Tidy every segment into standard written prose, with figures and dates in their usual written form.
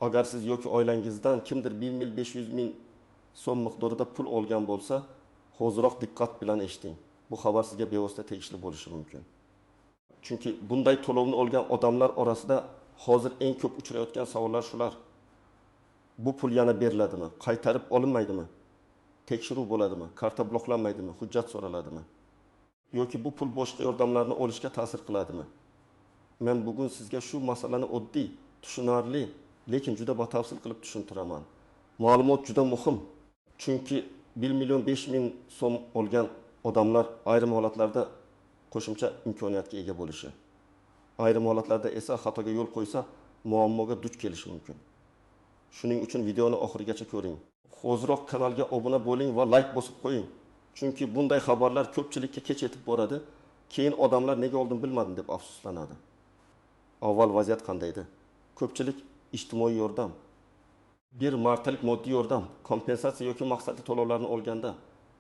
Agar siz yoki oilangizdan kimdir 1 500 000 so'm miqdorida pul olgan bo'lsa, hoziroq diqqat bilan eshiting. Bu xabar sizga bevosita tegishli bo'lishi mumkin. Chunki bunday to'lovni olgan odamlar orasida hozir eng ko'p uchrayotgan savollar shular. Bu pul yana beriladimi? Qaytarib olinmaydimi? Tekshiruv bo'ladimi? Karta bloklanmaydimi? Hujjat so'raladimi? Yoki bu pul boshqa yordamlarni olishga ta'sir qiladimi? Men bugun sizga shu masalani oddiy, tushunarli, lekin juda batafsil qilib tushuntiraman. Ma'lumot juda muhim. Chunki 1 million 5 ming so'm olgan odamlar ayrim holatlarda qo'shimcha imkoniyatga ega bo'lishi, ayrim holatlarda esa xatoga yo'l qo'ysa muammoga duch kelishi mumkin. Shuning uchun videoni oxirigacha ko'ring. Hoziroq kanalga obuna bo'ling va like bosib qo'ying. Chunki bunday xabarlar ko'pchilikka kech yetib boradi. Keyin odamlar nega oldim bilmadim deb afsuslanadi. Avval vaziyat qanday edi? Ko'pchilik ijtimoiy yordam, bir martalik moddiy yordam, kompensatsiya yoki maqsadli to'lovlarni olganda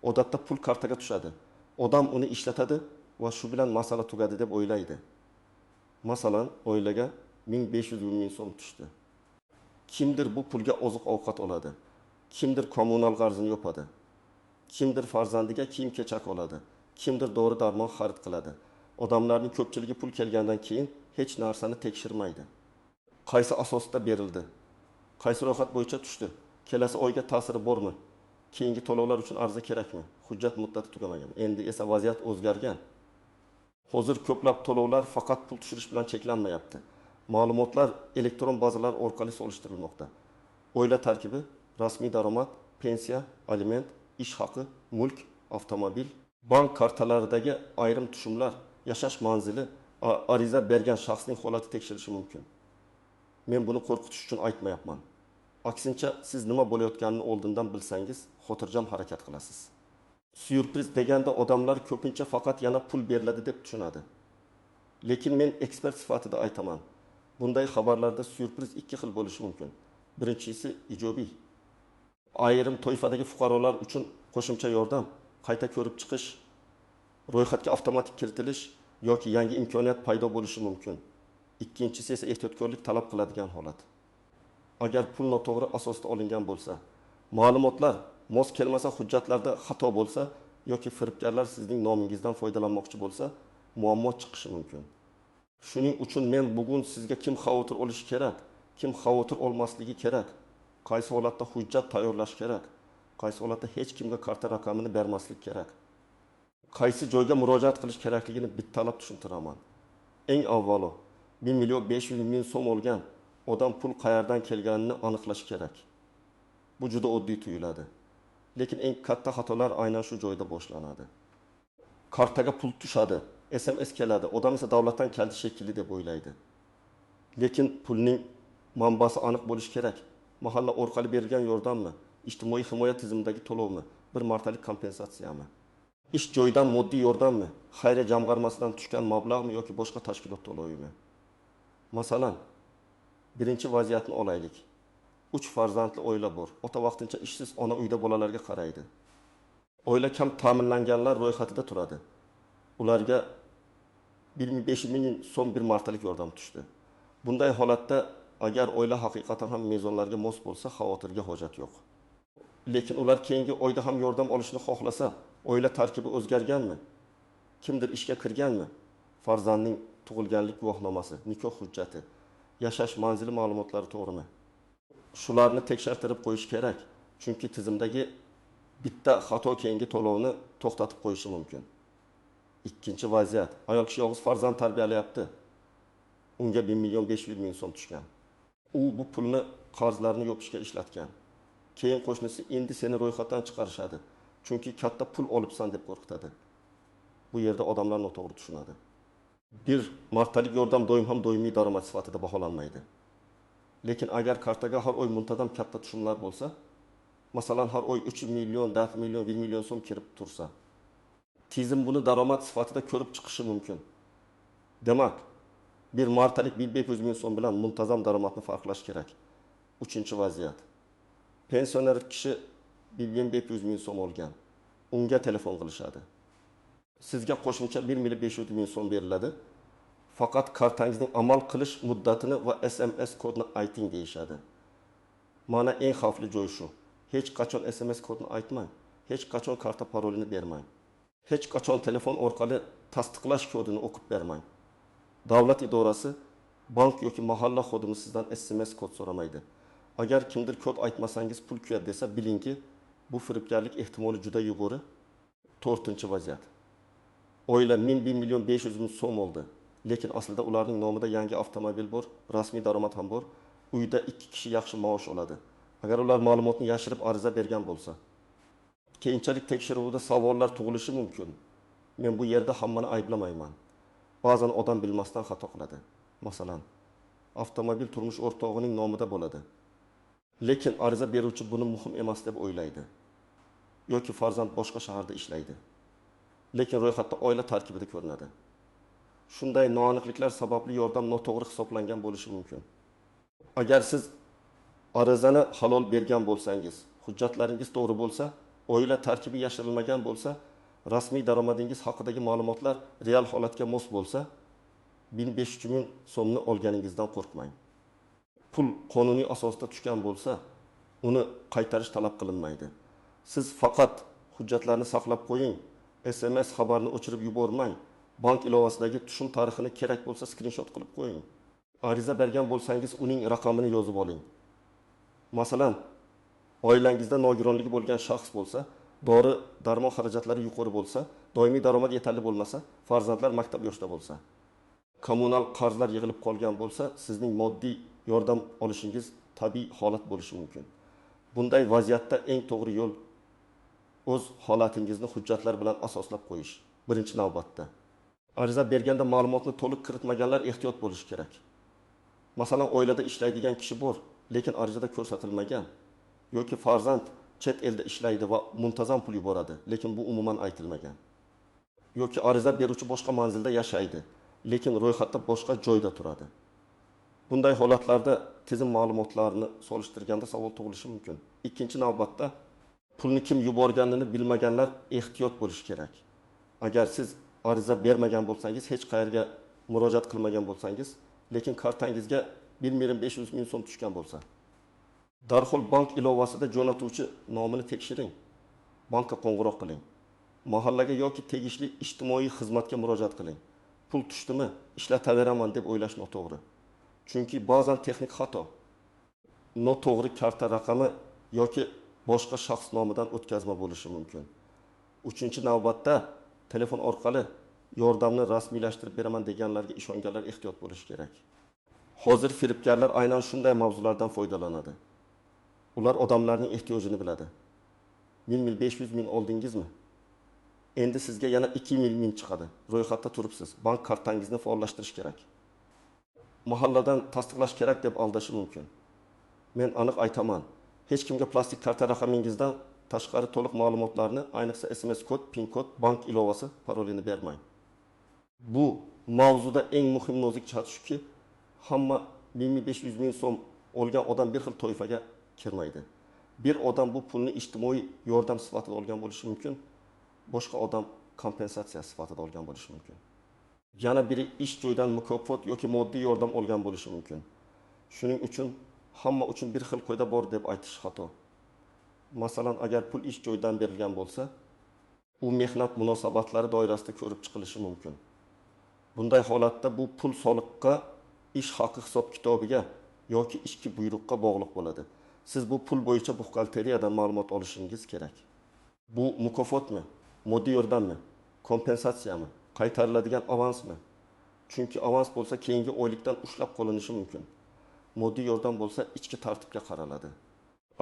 odatda pul kartaga tushadi. Odam uni ishlatadi va shu bilan masala tugadi deb o'ylaydi. Masalan, oilaga 1500 ming so'm tushdi. Kimdir bu pulga oziq-ovqat oladi, kimdir kommunal qarzini yopadi, kimdir farzandiga kiyim-kechak oladi, kimdir dori-darmon xarid qiladi. Odamlarning ko'pchiligi pul kelgandan keyin hech narsani tekshirmaydi. Qaysi asosda berildi? Qaysi ro'yxat bo'yicha tushdi? Kelasi oyga ta'siri bormi? Keyingi to'lovlar uchun arza kerakmi? Hujjat muddati tugamagan. Endi esa vaziyat o'zgargan. Hozir ko'plab to'lovlar faqat pul tushirish bilan cheklanmayapti. Ma'lumotlar elektron bazalar orqali solishtirilmoqda. Oila tarkibi, rasmiy daromad, pensiya, aliment, ish haqi, mulk, avtomobil, bank kartalaridagi ayrim tushumlar, yashash manzili, ariza bergan shaxsning holati tekshirilishi mumkin. Men buni qo'rqitish uchun aytmayapman. Aksincha, siz nima bo'layotganini oldindan bilsangiz, xotirjam harakat qilasiz. Syurpriz deganda odamlar ko'pincha faqat yana pul beriladi deb tushunadi. Lekin men ekspert sifatida aytaman. Bunday xabarlarda syurpriz ikki xil bo'lishi mumkin. Birinchisi ijobiy. Ayrim toifadagi fuqarolar uchun qo'shimcha yordam, qayta ko'rib chiqish, ro'yxatga avtomatik kiritilish yoki yangi imkoniyat paydo bo'lishi mumkin. Ikkinchisi esa ehtiyotkorlik talab qiladigan holat. Agar pul noto'g'ri asosda olingan bo'lsa, ma'lumotlar mos kelmasa, hujjatlarda xato bo'lsa yoki firibgarlar sizning nomingizdan foydalanmoqchi bo'lsa, muammo chiqishi mumkin. Shuning uchun men bugun sizga kim xavotir olishi kerak, kim xavotir olmasligi kerak, qaysi holatda hujjat tayyorlash kerak, qaysi holatda hech kimga karta raqamini bermaslik kerak, qaysi joyga murojaat qilish kerakligini bittalab tushuntiraman. Eng avvalo 1 million 500 ming so'm olgan odam pul qayerdan kelganini aniqlash kerak. Bu juda oddiy tuyuladi. Lekin eng katta xatolar aynan shu joyda boshlanadi. Kartaga pul tushadi, SMS keladi, odam esa davlatdan keldi shekilli deb o'ylaydi. Lekin pulning manbasi aniq bo'lishi kerak. Mahalla orqali berilgan yordammi, ijtimoiy himoya tizimidagi to'lovmi, bir martalik kompensatsiyami, ish joyidan moddiy yordammi, xayriya jamg'armasidan tushgan mablag'mi yoki boshqa tashkilot to'lovimi? Masalan, birinchi vaziyatni olaylik. 3 farzandli oila bor. Ota vaqtincha ishsiz, ona uyda bolalarga qaraydi. Oila kam ta'minlanganlar ro'yxatida turadi. Ularga 1.5 ming so'm bir martalik yordam tushdi. Bunday holatda agar oila haqiqatan ham mezonlarga mos bo'lsa, xavotirga hojat yo'q. Lekin ular keyingi oyda ham yordam olishni xohlasa, oila tarkibi o'zgarganmi? Kimdir ishga kirganmi? Farzandning tug'ilganlik guvohnomasi, nikoh hujjati, yashash manzili ma'lumotlari to'g'rimi? Shularni tekshirtirib qo'yish kerak, chunki tizimdagi bitta xato keyingi to'lovni to'xtatib qo'yishi mumkin. Ikkinchi vaziyat, ayol kishi yolg'iz farzand tarbiyalayapti. Unga 1 million 500 ming so'm tushgan. U bu pulni qarzlarni yopishga ishlatgan. Keyin qo'shnisi endi seni ro'yxatdan chiqarishadi, chunki katta pul olibsan deb qo'rqitadi. Bu yerda odamlar noto'g'ri tushunadi. Bir martalik yordam doim ham doimiy daromad sifatida baholanmaydi. Lekin agar kartaga har oy muntazam katta tushumlar bo'lsa, masalan har oy 3 million, 4 million, 1 million so'm kirib tursa, tizim buni daromad sifatida ko'rib chiqishi mumkin. Demak, bir martalik 1500 ming so'm bilan muntazam daromadni farqlash kerak. Uchinchi vaziyat. Pensioner kishi 1.500 ming so'm olgan. Unga telefon qilishadi. Sizga qo'shimcha 1 million 500 ming so'm beriladi. Faqat kartangizning amal qilish muddatini va SMS kodini ayting deyishadi. Mana eng xavfli joy shu. Hech qachon SMS kodni aytmang. Hech qachon karta parolini bermang. Hech qachon telefon orqali tasdiqlash kodini o'qib bermang. Davlat idorasi, bank yoki mahalla xodimi sizdan SMS kod so'ramaydi. Agar kimdir kod aytmasangiz pul kuyadi desa, bilingki, bu firibgarlik ehtimoli juda yuqori. To'rtinchi vaziyat. Oila 1000, 1 500 000 so'm oldi. Lekin aslida ularning nomida yangi avtomobil bor, rasmiy daromad ham bor. Uyda ikki kishi yaxshi maosh oladi. Agar ular ma'lumotni yashirib ariza bergan bo'lsa, keyinchalik tekshiruvda savollar tug'ilishi mumkin. Men bu yerda hammani ayblamayman. Ba'zan odam bilmasdan xato qiladi. Masalan, avtomobil turmush o'rtog'ining nomida bo'ladi. Lekin ariza beruvchi buni muhim emas deb o'ylaydi. Yoki farzand boshqa shaharda ishlaydi. Lekin ro'yxatda oila tarkibida ko'rinadi. Shunday noaniqliklar sababli yordam noto'g'ri hisoblangan bo'lishi mumkin. Agar siz arizani halol bergan bo'lsangiz, hujjatlaringiz to'g'ri bo'lsa, oila tarkibi yashirilmagan bo'lsa, rasmiy daromadingiz haqidagi ma'lumotlar real holatga mos bo'lsa, 1500 ming so'mni olganingizdan qo'rqmang. Pul qonuniy asosda tushgan bo'lsa, uni qaytarish talab qilinmaydi. Siz faqat hujjatlarni saqlab qo'ying, SMS xabarni o'chirib yubormang, bank ilovasidagi tushum tarixini kerak bo'lsa skrinshot qilib qo'ying. Ariza bergan bo'lsangiz, uning raqamini yozib oling. Masalan, oilangizda nogironligi bo'lgan shaxs bo'lsa, dori darmon xarajatlari yuqori bo'lsa, doimiy daromad yetarli bo'lmasa, farzandlar maktab yoshida bo'lsa, kommunal qarzlar yig'ilib qolgan bo'lsa, sizning moddiy yordam olishingiz tabiiy holat bo'lishi mumkin. Bunday vaziyatda eng to'g'ri yo'l o'z holatingizni hujjatlar bilan asoslab qo'yish birinchi navbatda. Ariza berganda ma'lumotni to'liq kiritmaganlar ehtiyot bo'lishi kerak. Masalan, oilada ishlaydigan kishi bor, lekin arizada ko'rsatilmagan yoki farzand chet elda ishlaydi va muntazam pul yuboradi, lekin bu umuman aytilmagan. Yoki ariza beruvchi boshqa manzilda yashaydi, lekin ro'yxatda boshqa joyda turadi. Bunday holatlarda tizim ma'lumotlarini solishtirganda savol tug'ilishi mumkin. Ikkinchi navbatda pulni kim yuborganini bilmaganlar ehtiyot bo'lishi kerak. Agar siz ariza bermagan bo'lsangiz, hech qayerga murojaat qilmagan bo'lsangiz, lekin kartangizga 1 500 ming so'm tushgan bo'lsa, darhol bank ilovasida jo'natuvchi nomini tekshiring. Bankka qo'ng'iroq qiling. Mahallaga yoki tegishli ijtimoiy xizmatga murojaat qiling. Pul tushdimi, ishlataveraman deb o'ylash noto'g'ri. Chunki ba'zan texnik xato, noto'g'ri karta raqami yoki boshqa shaxs nomidan o'tkazma bo'lishi mumkin. Uchinchi navbatda telefon orqali yordamni rasmiylashtirib beraman deganlarga ishonganlar ehtiyot bo'lishi kerak. Hozir firibgarlar aynan shunday mavzulardan foydalanadi. Ular odamlarning ehtiyojini biladi. 1 500 ming oldingizmi? Endi sizga yana 2 ming chiqadi. Ro'yxatda turibsiz. Bank kartangizni faollashtirish kerak. Mahalladan tasdiqlash kerak deb aldashi mumkin. Men aniq aytaman. Hech kimga plastik karta raqamingizdan tashqari to'liq ma'lumotlarni, ayniqsa SMS kod, PIN kod, bank ilovasi parolini bermang. Bu mavzuda eng muhim nozik jihat shuki, hamma 1500 ming so'm olgan odam bir xil toifaga kirmaydi. Bir odam bu pulni ijtimoiy yordam sifatida olgan bo'lishi mumkin, boshqa odam kompensatsiya sifatida olgan bo'lishi mumkin. Yana biri ish joyidan mukofot yoki moddiy yordam olgan bo'lishi mumkin. Shuning uchun hamma uchun bir xil qoida bor deb aytish xato. Masalan, agar pul ish joyidan berilgan bo'lsa, u mehnat munosabatlari doirasida ko'rib chiqilishi mumkin. Bunday holatda bu pul soliqqa, ish haqi hisob kitobiga yoki ichki buyruqqa bog'liq bo'ladi. Siz bu pul bo'yicha buxgalteriyadan ma'lumot olishingiz kerak. Bu mukofotmi, moddiy yordammi, kompensatsiyami, qaytariladigan avansmi? Chunki avans bo'lsa keyingi oylikdan ushlab qolinishi mumkin. Moddiy yordam bo'lsa ichki tartibga qaraladi.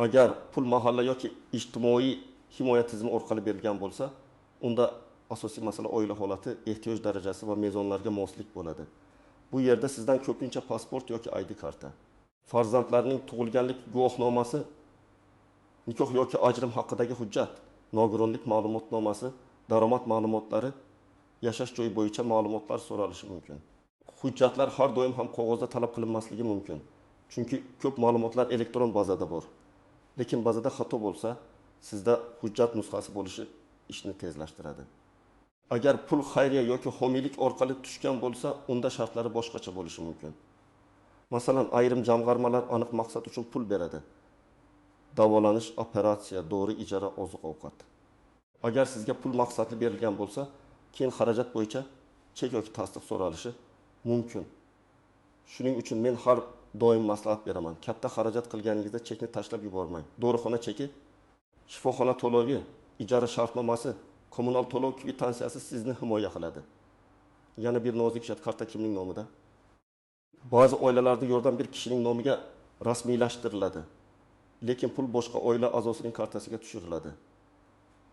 Agar pul mahalla yoki ijtimoiy himoya tizimi orqali berilgan bo'lsa, unda asosiy masala oila holati, ehtiyoj darajasi va mezonlarga moslik bo'ladi. Bu yerda sizdan ko'pincha pasport yoki ID karta, farzandlarning tug'ilganlik guvohnomasi, nikoh yoki ajrim haqidagi hujjat, nogironlik ma'lumotnomasi, daromad ma'lumotlari, yashash joyi bo'yicha ma'lumotlar so'ralishi mumkin. Hujjatlar har doim ham qog'ozda talab qilinmasligi mumkin. Chunki ko'p ma'lumotlar elektron bazada bor. Lekin bazada xato bo'lsa, sizda hujjat nusxasi bo'lishi ishni tezlashtiradi. Agar pul xayriya yoki homiylik orqali tushgan bo'lsa, unda shartlari boshqacha bo'lishi mumkin. Masalan, ayrim jamg'armalar aniq maqsad uchun pul beradi. Davolanish, operatsiya, dori, ijara, oziq-ovqat. Agar sizga pul maqsadli berilgan bo'lsa, keyin xarajat bo'yicha chek yoki tasdiq so'ralishi mumkin. Shuning uchun men har doim maslahat beraman. Katta xarajat qilganingizda chekni tashlab yubormang. Dorixona cheki, shifoxona to'lovi, ijara shartnomasi, kommunal to'lov kvitansiyasi sizni himoya qiladi. Yana bir nozik jihat, karta kimning nomida? Ba'zi oilalarda yordam bir kishining nomiga rasmiylashtiriladi. Lekin pul boshqa oila a'zosining kartasiga tushiriladi.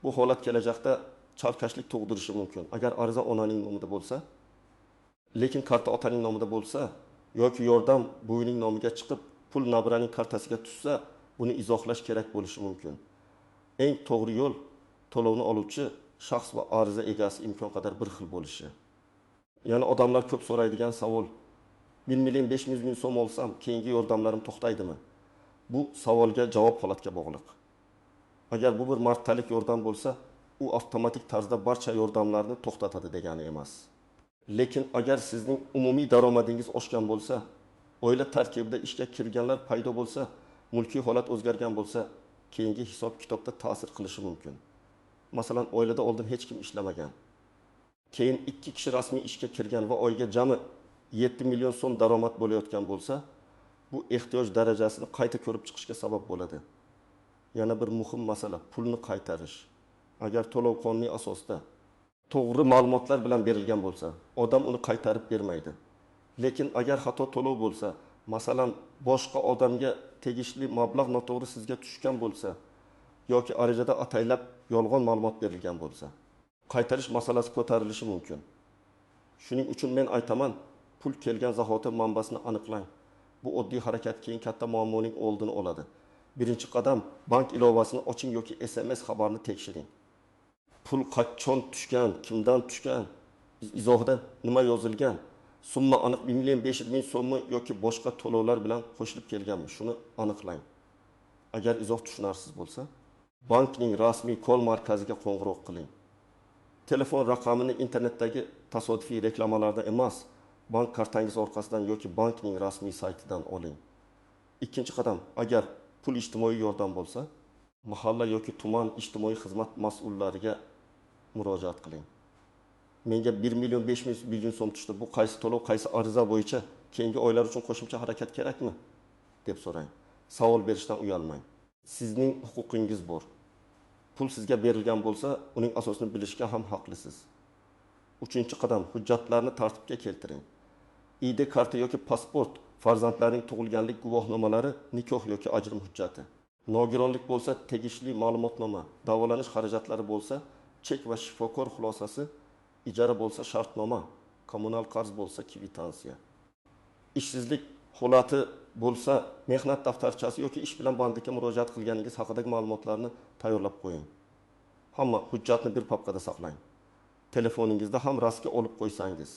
Bu holat kelajakda chalkashlik tug'dirishi mumkin. Agar ariza onaning nomida bo'lsa, lekin karta otaning nomida bo'lsa yoki yordam buvining nomiga chiqib, pul nabiraning kartasiga tushsa, buni izohlash kerak bo'lishi mumkin. Eng to'g'ri yo'l to'lovni oluvchi shaxs va ariza egasi imkon qadar bir xil bo'lishi. Yana odamlar ko'p so'raydigan savol: 1 million 500 ming so'm olsam, keyingi yordamlarim to'xtaydimi? Bu savolga javob holatga bog'liq. Agar bu bir martalik yordam bo'lsa, u avtomatik tarzda barcha yordamlarni to'xtatadi degani emas. Lekin agar sizning umumiy daromadingiz oshgan bo'lsa, oila tarkibida ishga kirganlar paydo bo'lsa, mulkiy holat o'zgargan bo'lsa, keyingi hisob-kitobda ta'sir qilishi mumkin. Masalan, oilada oldin hech kim ishlamagan. Keyin 2 kishi rasmiy ishga kirgan va oyga jami 7 million so'm daromad bo'layotgan bo'lsa, bu ehtiyoj darajasini qayta ko'rib chiqishga sabab bo'ladi. Yana bir muhim masala pulni qaytarish. Agar to'lov qonuniy asosda to'g'ri ma'lumotlar bilan berilgan bo'lsa, odam uni qaytarib bermaydi. Lekin agar xato to'lov bo'lsa, masalan, boshqa odamga tegishli mablag' noto'g'ri sizga tushgan bo'lsa yoki arizada ataylab yolg'on ma'lumot berilgan bo'lsa, qaytarish masalasi ko'tarilishi mumkin. Shuning uchun men aytaman, pul kelgan zahoti manbasini aniqlang. Bu oddiy harakat keyin katta muammoning oldini oladi. Birinchi qadam bank ilovasini oching yoki SMS xabarini tekshiring. Pul qachon tushgan, kimdan tushgan, izohida nima yozilgan, summa aniq 1 million 500 ming so'mmi yoki boshqa to'lovlar bilan qo'shilib kelganmi, shuni aniqlang. Agar izoh tushunarsiz bo'lsa, bankning rasmiy kol markaziga qo'ng'iroq qiling. Telefon raqamini internetdagi tasodifiy reklamalarda emas, bank kartangiz orqasidan yoki bankning rasmiy saytidan oling. Ikkinchi qadam, agar pul ijtimoiy yordam bo'lsa, mahalla yoki tuman ijtimoiy xizmat mas'ullariga murojaat qiling. Menga 1 million 500 ming so'm tushdi. Bu qaysi to'lov, qaysi ariza bo'yicha keyingi oylar uchun qo'shimcha harakat kerakmi deb so'rang. Savol berishdan uyalmang. Sizning huquqingiz bor. Pul sizga berilgan bo'lsa, uning asosini bilishga ham haqlisiz. Uchinchi qadam, hujjatlarni tartibga keltiring. ID karta yoki pasport, farzandlarning tug'ilganlik guvohnomalari, nikoh yoki ajrim hujjati. Nogironlik bo'lsa, tegishli ma'lumotnoma, davolanish xarajatlari bo'lsa, chek va shifokor xulosasi, ijara bo'lsa shartnoma, kommunal qarz bo'lsa kvitansiya. Ishsizlik holati bo'lsa, mehnat daftarchasi yoki ish bilan bandlikka murojaat qilganingiz haqidagi ma'lumotlarni tayyorlab qo'ying. Hamma hujjatni bir papkada saqlang. Telefoningizda ham rastga olib qo'ysangiz,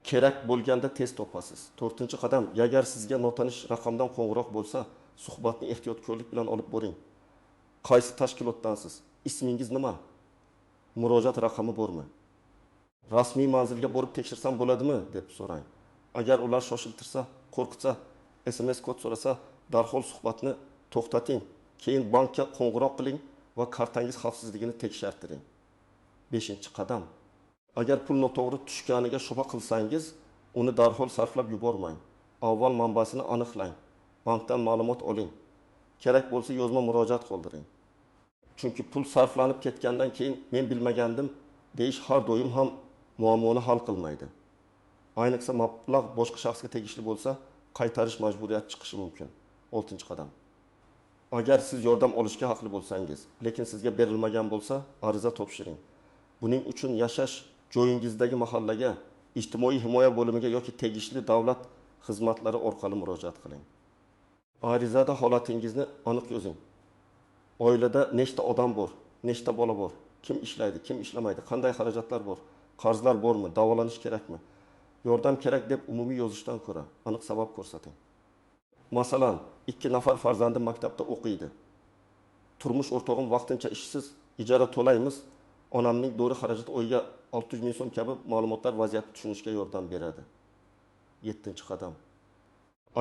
kerak bo'lganda tez topasiz. To'rtinchi qadam, agar sizga notanish raqamdan qo'ng'iroq bo'lsa, suhbatni ehtiyotkorlik bilan olib boring. Qaysi tashkilotdansiz? Ismingiz nima? Murojaat raqami bormi? Rasmiy manzilga borib tekshirsam bo'ladimi deb so'rang. Agar ular shoshiltirsa, qo'rqitsa, SMS kod so'rasa, darhol suhbatni to'xtating. Keyin bankka qo'ng'iroq qiling va kartangiz xavfsizligini tekshirtiring. 5-qadam. Agar pul noto'g'ri tushganiga shubha qilsangiz, uni darhol sarflab yubormang. Avval manbasini aniqlang. Bankdan ma'lumot oling. Kerak bo'lsa yozma murojaat qoldiring. Chunki pul sarflanib ketgandan keyin men bilmagandim deyish har doim ham muammoni hal qilmaydi. Ayniqsa mablag' boshqa shaxsga tegishli bo'lsa, qaytarish majburiyati chiqishi mumkin. 6-qadam. Agar siz yordam olishga haqli bo'lsangiz, lekin sizga berilmagan bo'lsa, ariza topshiring. Buning uchun yashash joyingizdagi mahallaga, ijtimoiy himoya bo'limiga yoki tegishli davlat xizmatlari orqali murojaat qiling. Arizada holatingizni aniq yozing. Oilada nechta odam bor, nechta bola bor, kim ishlaydi, kim ishlamaydi, qanday xarajatlar bor, qarzlar bormi, davolanish kerakmi? Yordam kerak deb umumiy yozishdan ko'ra aniq sabab ko'rsating. Masalan, 2 nafar farzandim maktabda o'qiydi. Turmush o'rtog'im vaqtincha ishsiz, ijara to'laymiz. Onamning dori xarajati oyiga 600 ming so'm kabi ma'lumotlar vaziyatni tushunishga yordam beradi. 7-qadam.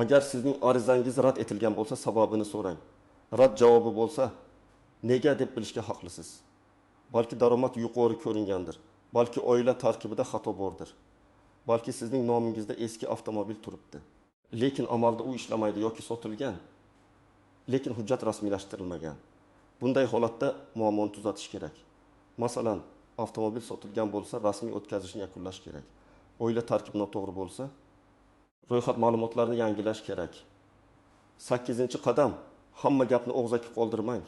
Agar sizning arizangiz rad etilgan bo'lsa, sababini so'rang. Rad javobi bo'lsa, nega deb bilishga haqlisiz. Balki daromad yuqori ko'ringandir. Balki oila tarkibida xato bordir. Balki sizning nomingizda eski avtomobil turibdi. Lekin amalda u ishlamaydi yoki sotilgan, lekin hujjat rasmiylashtirilmagan. Bunday holatda muammoni tuzatish kerak. Masalan, avtomobil sotilgan bo'lsa, rasmiy o'tkazishni yakunlash kerak. Oila tarkibi noto'g'ri bo'lsa, ro'yxat ma'lumotlarini yangilash kerak. 8-qadam. Hamma gapni og'zaki qoldirmang.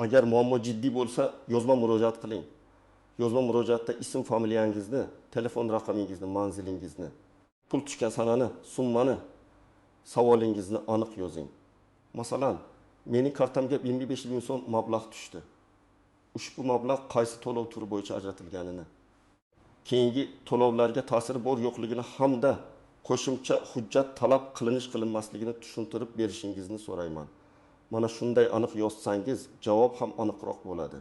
Agar muammo jiddiy bo'lsa, yozma murojaat qiling. Yozma murojaatda ism, familiyangizni, telefon raqamingizni, manzilingizni, pul tushgan sanani, summani, savolingizni aniq yozing. Masalan, mening kartamga 1500 ming so'm mablag' tushdi. Ushbu mablag' qaysi to'lov turi bo'yicha ajratilganini, keyingi to'lovlarga ta'siri bor yo'qligini hamda qo'shimcha hujjat talab qilinish qilinmasligini tushuntirib berishingizni so'rayman. Mana shunday aniq yozsangiz, javob ham aniqroq bo'ladi.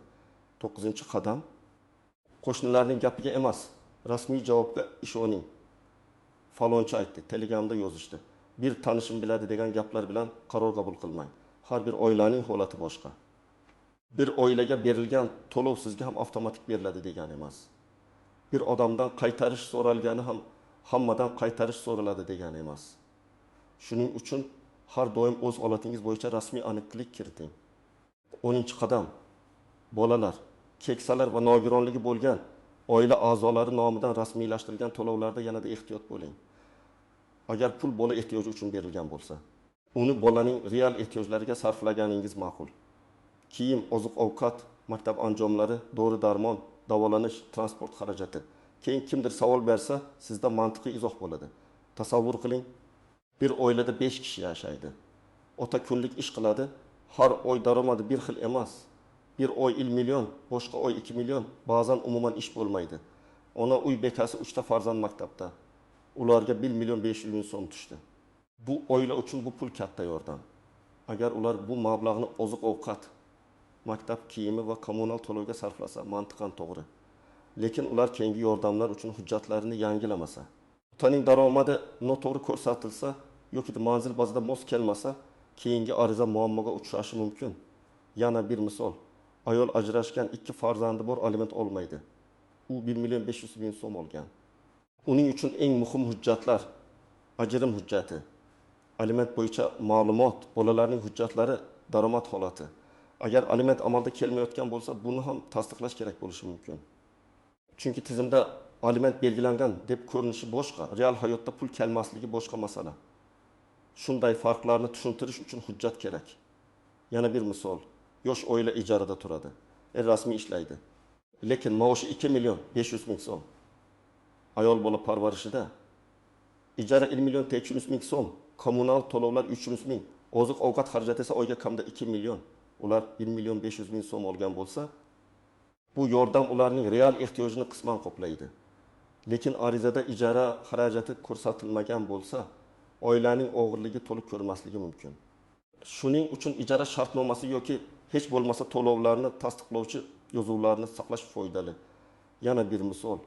9-qadam. Qo'shnilarning gapiga emas, rasmiy javobga ishoning. Falonchi aytdi, Telegramda yozishdi. Bir tanishim biladi degan gaplar bilan qaror qabul qilmang. Har bir oilaning holati boshqa. Bir oilaga berilgan to'lov sizga ham avtomatik beriladi degani emas. Bir odamdan qaytarish so'ralgani ham hammadan qaytarish so'raladi degani emas. Shuning uchun har doim o'z holatingiz bo'yicha rasmiy aniqlik kiriting. 10-qadam. Bolalar, keksalar va nogironligi bo'lgan oila a'zolari nomidan rasmiylashtirilgan to'lovlarda yanada ehtiyot bo'ling. Agar pul bola ehtiyoji uchun berilgan bo'lsa, uni bolaning real ehtiyojlariga sarflaganingiz ma'qul. Kiyim, oziq-ovqat, maktab anjomlari, dori-darmon, davolanish, transport xarajati. Keyin kimdir savol bersa, sizda mantiqiy izoh bo'ladi. Tasavvur qiling, bir oilada 5 kishi yashaydi. Ota kunlik ish qiladi, har oy daromadi bir xil emas. Bir oy 1 million, boshqa oy 2 million, ba'zan umuman ish bo'lmaydi. Ona uy bekasi 3 ta farzand maktabda. Ularga 1 million 500 ming so'm tushdi. Bu oila uchun bu pul katta yordam. Agar ular bu mablag'ni oziq-ovqat, maktab kiyimi va kommunal to'lovga sarflasa, mantiqan to'g'ri. Lekin ular keyingi yordamlar uchun hujjatlarini yangilamasa, otaning daromadi noto'g'ri ko'rsatilsa yoki manzil bazada mos kelmasa, keyingi ariza muammoga uchrashi mumkin. Yana bir misol. Ayol ajrashgan, 2 farzandi bor, aliment olmaydi. U 1 million 500 ming so'm olgan. Uning uchun eng muhim hujjatlar: ajrim hujjati, aliment bo'yicha ma'lumot, bolalarning hujjatlari, daromad holati. Agar aliment amalda kelmayotgan bo'lsa, buni ham tasdiqlash kerak bo'lishi mumkin. Chunki tizimda aliment belgilangan deb ko'rinishi boshqa, real hayotda pul kelmasligi boshqa masala. Shunday farqlarni tushuntirish uchun hujjat kerak. Yana bir misol. Yosh oila ijarada turadi. Er rasmiy ishlaydi. Lekin maoshi 2 million 500 ming so'm. Ayol bola parvarishida. Ijara 1 million 800 ming so'm, kommunal to'lovlar 300 ming, oziq-ovqat xarajati esa oyga kamida 2 million. Ular 1 million 500 ming so'm olgan bo'lsa, bu yordam ularning real ehtiyojini qisman qoplaydi. Lekin arizada ijara xarajati ko'rsatilmagan bo'lsa, oilaning og'irligi to'liq ko'rmasligi mumkin. Shuning uchun ijara shartnomasi yoki hech bo'lmasa to'lovlarni tasdiqlovchi yozuvlarni saqlash foydali. Yana bir misol.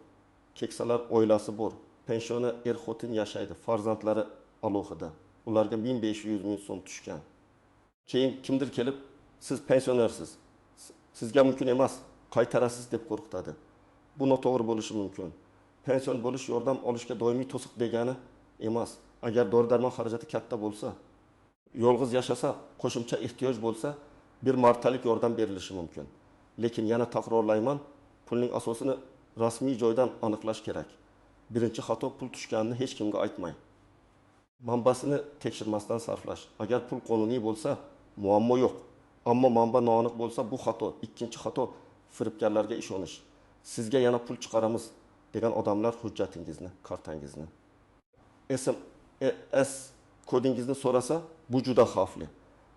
Keksalar oilasi bor, pensiona er-xotin yashaydi, farzandlari alohida. Ularga 1500 ming so'm tushgan. Keyin kimdir kelib, siz pensionersiz, sizga mumkin emas, qaytarasiz deb qo'rqitadi. Bu noto'g'ri bo'lishi mumkin. Pension bo'lish yordam olishga doimiy to'siq degani emas. Agar dori-darmon xarajati katta bo'lsa, yolg'iz yashasa, qo'shimcha ehtiyoj bo'lsa, bir martalik yordam berilishi mumkin. Lekin yana takrorlayman, pulning asosini rasmiy joydan aniqlash kerak. Birinchi xato pul tushganini hech kimga aytmang. Manbasini tekshirmasdan sarflash. Agar pul qonuniy bo'lsa, muammo yo'q. Ammo manba noaniq bo'lsa, bu xato. Ikkinchi xato firibgarlarga ishonish. Sizga yana pul chiqaramiz degan odamlar hujjatingizni, kartangizni, SMS kodingizni so'rasa, bu juda xavfli.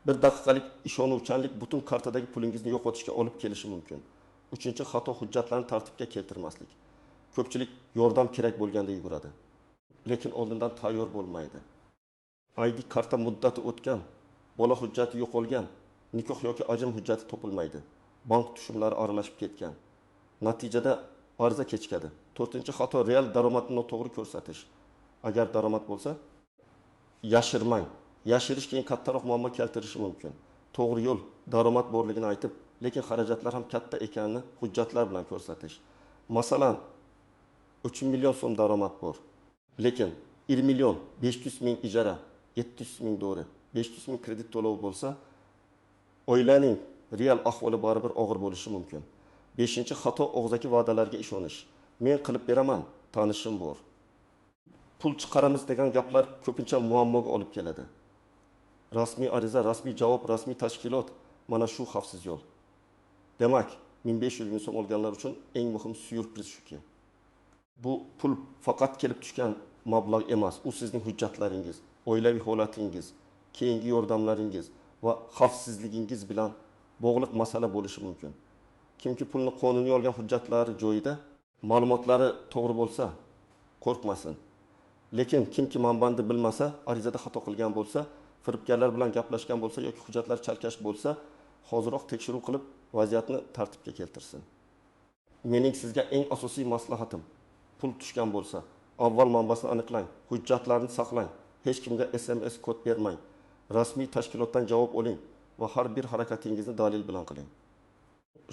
Bir daqiqalik ishonuvchanlik butun kartadagi pulingizni yo'qotishga olib kelishi mumkin. Uchinchi xato hujjatlarni tartibga keltirmaslik. Ko'pchilik yordam kerak bo'lganda yuguradi, lekin oldindan tayyor bo'lmaydi. ID karta muddati o'tgan, bola hujjati yo'qolgan, nikoh yoki ajrim hujjati topilmaydi. Bank tushumlari aralashib ketgan. Natijada ariza kechikadi. To'rtinchi xato real daromadni noto'g'ri ko'rsatish. Agar daromad bo'lsa, yashirmang. Yashirish keyin kattaroq muammo keltirishi mumkin. To'g'ri yo'l, daromad borligini aytib, lekin xarajatlar ham katta ekanini hujjatlar bilan ko'rsatish. Masalan, 3 million so'm daromad bor, lekin 1 million 500 ming ijara, 700 ming dori, 500 ming kredit to'lovi bo'lsa, oilaning real ahvoli baribir og'ir bo'lishi mumkin. Beshinchi xato, og'zaki va'dalarga ishonish. Men qilib beraman, tanishim bor, pul chiqaramiz degan gaplar ko'pincha muammoga olib keladi. Rasmiy ariza, rasmiy javob, rasmiy tashkilot, mana shu xavfsiz yo'l. Demak, 1500 ming so'm olganlar uchun eng muhim syurpriz shuki, bu pul faqat kelib tushgan mablag' emas, u sizning hujjatlaringiz, oilaviy holatingiz, keyingi yordamlaringiz va xavfsizligingiz bilan bog'liq masala bo'lishi mumkin. Kimki pulni qonuniy olgan, hujjatlari joyida, ma'lumotlari to'g'ri bo'lsa, qo'rqmasin. Lekin kimki manbani bilmasa, arizada xato qilgan bo'lsa, firibgarlar bilan gaplashgan bo'lsa yoki hujjatlar chalkash bo'lsa, hoziroq tekshiruv qilib vaziyatni tartibga keltirsin. Mening sizga eng asosiy maslahatim, pul tushgan bo'lsa, avval manbasini aniqlang, hujjatlarni saqlang, hech kimga SMS kod bermang, rasmiy tashkilotdan javob oling va har bir harakatingizni dalil bilan qiling.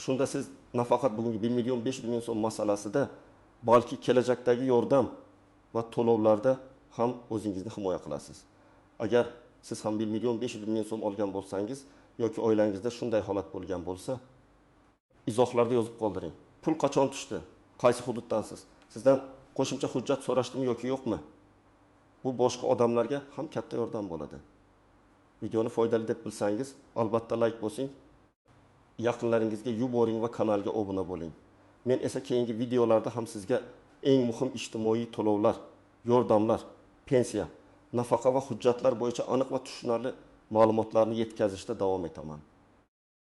Shunda siz nafaqat bugungi 1 million 500 ming so'm masalasida, balki kelajakdagi yordam va to'lovlarda ham o'zingizni himoya qilasiz. Agar siz ham 1 million 500 ming so'm olgan bo'lsangiz yoki oilangizda shunday holat bo'lgan bo'lsa, izohlarda yozib qoldiring. Pul qachon tushdi? Qaysi hududdansiz? Sizdan qo'shimcha hujjat so'rashdimi yoki yo'qmi? Bu boshqa odamlarga ham katta yordam bo'ladi. Videoni foydali deb bilsangiz, albatta like bosing, yaqinlaringizga yuboring va kanalga obuna bo'ling. Men esa keyingi videolarda ham sizga eng muhim ijtimoiy to'lovlar, yordamlar, pensiya, nafaqa va hujjatlar bo'yicha aniq va tushunarli ma'lumotlarni yetkazishda davom etaman.